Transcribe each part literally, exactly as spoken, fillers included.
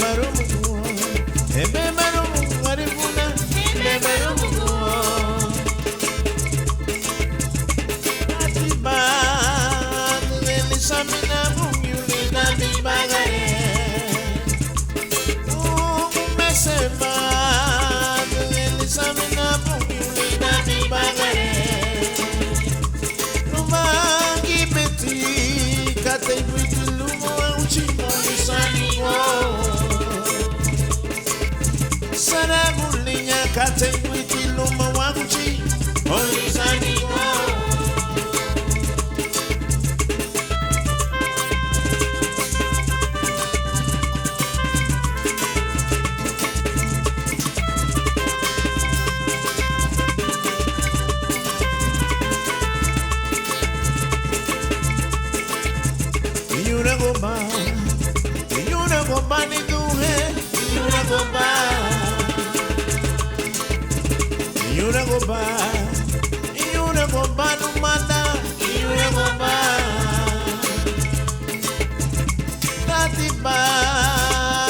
Barumugugiñoun, eme barumugugiñoun Garifuna, eme barumugugiñoun. Atiba, adügei lisamina Bungiu lidan bibagari. Ugumeserubá, adügei lisamina Bungiu lidan bibagari. Lubá gíbeti katei buiti luma Wáguchi houn lisandiguaü. Saragu liña katei buiti luma Wáguchi houn lisandiguaü. Iñuraguabá, iñuraguabá niduhe, iñuraguabá. Iñuraguabá, iñuraguabá numada, iñuraguabá. Atiba,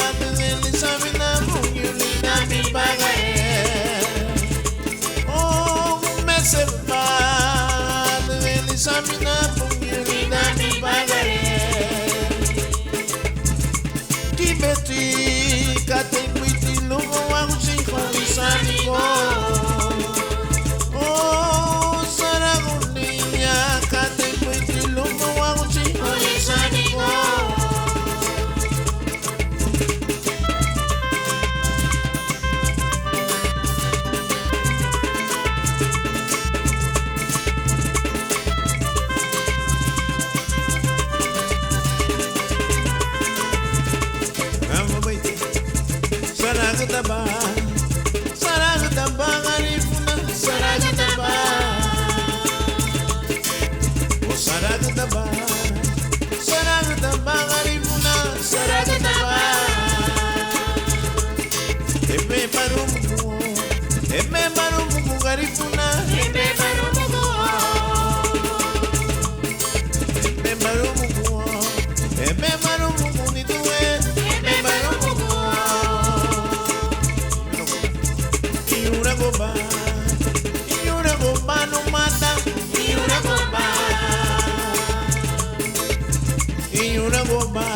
adügei lisamina Bungiu lidan bibagari. Ugumeserubá, adügei lisamina Bungiu lidan bibagari. Gíbeti katei buiti luma Wáguchi houn lisandiguaü. O, saragu liña katei buiti luma Wáguchi houn lisandiguaü. Saragüdaba, saragüdaba Garifuna, saragüdaba. O saragüdaba, saragüdaba Garifuna, saragüdaba. Eme barumugugiñoun, eme barumugugiñoun Garifuna, eme barumugugiñoun. Eme barumugugiñoun, eme barumugugiñoun niduhe, eme barumugugiñoun. Iñuraguabá, iñuraguabá numada, iñuraguabá. Iñuraguabá,